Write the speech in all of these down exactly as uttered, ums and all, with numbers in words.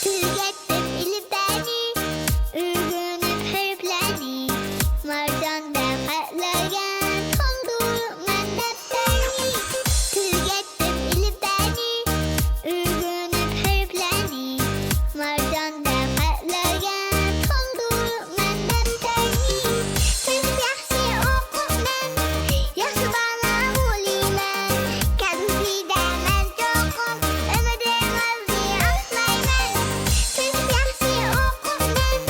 تۈگەتتىم ئېلىپبەنى، ئۆگىنىپ ھەرپلەرنى، مارجاندەك خەتلەرگە تولدۇرۇپمەن دەپتەرنى. تۈگەتتىم ئېلىپبەنى، ئۆگىنىپ ھەرپلەرنى، مارجاندەك خەتلەرگە تولدۇرۇپمەن دەپتەرنى. سىز ياخشى ئوقۇپ مەن ياخشى بالا بولىمەن. كەلگۈسىدە مەن چوقۇم ئۈمىدىڭىزنى ئاقلايمەن. سىز ياخشى ئوقۇپ مەن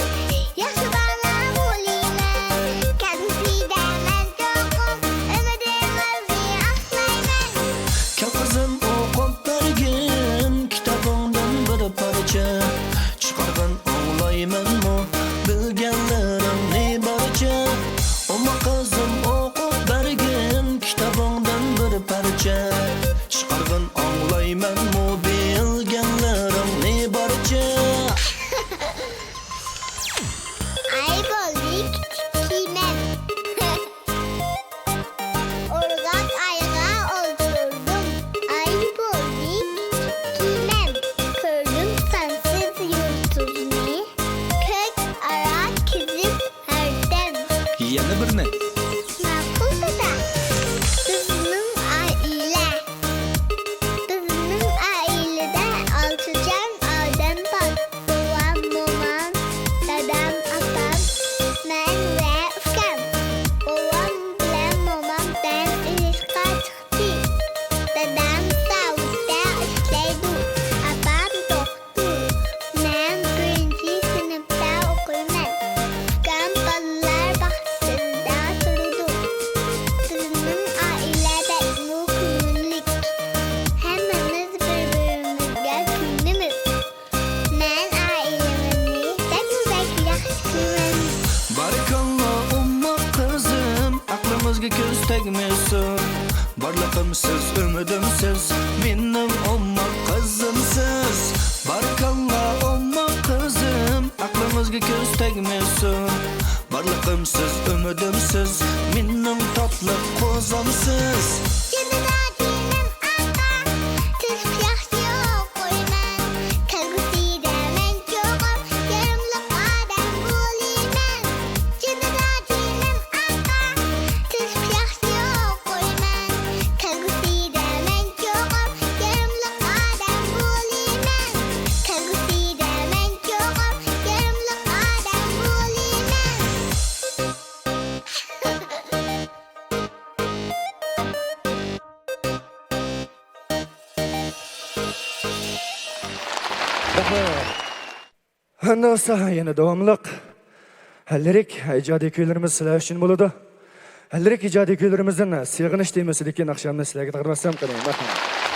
ياخشى بالا بولىمەن. كەلگۈسىدە مەن چوقۇم ئۈمىدىڭىزنى ئاقلايمەن. كەل قىزىم ئوقۇپ بەرگىن كىتابىڭدىن بىر پارچە. چىقارغىن ئاڭلايمەنمۇ بىلگەنلىرىڭنى بارچە. ئوماق قىزىم ئوقۇپ بەرگىن كىتابىڭدىن بىر پارچە. چىقارغىن ئاڭلايمەنمۇ بىلگەنلىرىڭنى بارچە. ئاي بولدى كىچىك كىمەن. ئورغاق ئايغا ئولتۇردۇم. ئاي بولدى كىچىك كىمەن. كۆردۈم سانسىز يۇلتۇزنى. كۆك ئارا كېزىپ ھەردەم. يەنە بىرنى. ماقۇل دادا. بىزنىڭ ئائىلە. بىزنىڭ ئائىلىدە ئالتە جان ئادەم بار. بوۋام، مومام، دادام، ئاپام، مەن ۋە ئۇكام. بوۋام بىلەن مومام دەم ئېلىشقا چىقتى. دادام زاۋۇتتا ئىشلەيدۇ. ئاپام دوختۇر. مەن بىرىنچى سىنىپتا ئوقۇيمەن. ئۇكام بالىلار باغچىسىدا تۇرىدۇ. بىزنىڭ ئائىلە بەكمۇ كۆڭۈللۈك. ھەممىمىز بىر-بىرىمىزگە كۆيۈنىمىز. مەن ئائىلىمنى بەكمۇ بەك ياخشى كۆرىمەن. بارىكاللا، ئوماق قىزىم، ئەقلىڭىزگە كۆز تەگمىسۇن. بارلىقىمسىز، ئۈمىدىمسىز، مېنىڭ ئوماق قىزىمسىز. بارىكاللا، ئوماق قىزىم، ئەقلىڭىزگە كۆز تەگمىسۇن. بارلىقىمسىز، ئۈمىدىمسىز، مېنىڭ تاتلىق قوزامسىز. جېنىدا جېنىم ئاتا، تىرىشىپ ياخشى ئوقۇيمەن. كەلگۈسىدە مەن چوقۇم يېرىملىق ئادەم بولىمەن. جېنىدا جېنىم ئاتا، تىرىشىپ ياخشى ئوقۇيمەن. كەلگۈسىدە مەن چوقۇم يېرىملىق ئادەم بولىمەن. كەلگۈسىدە مەن چوقۇم يېرىملىق ئادەم بولىمەن. رەھمەت. ئەمدى بولسا يەنە داۋاملىق لىرىك ئىجادىي كۈيلىرىمىز سىلەر ئۈچۈن بولىدۇ. لىرىك ئىجادىي كۈيلىرىمىزدىن سېغىنىش تېمىسىدىكى ناخشامنى سىلەرگە تەقدىم ئەتسەم قېنى، مەرھەمەت.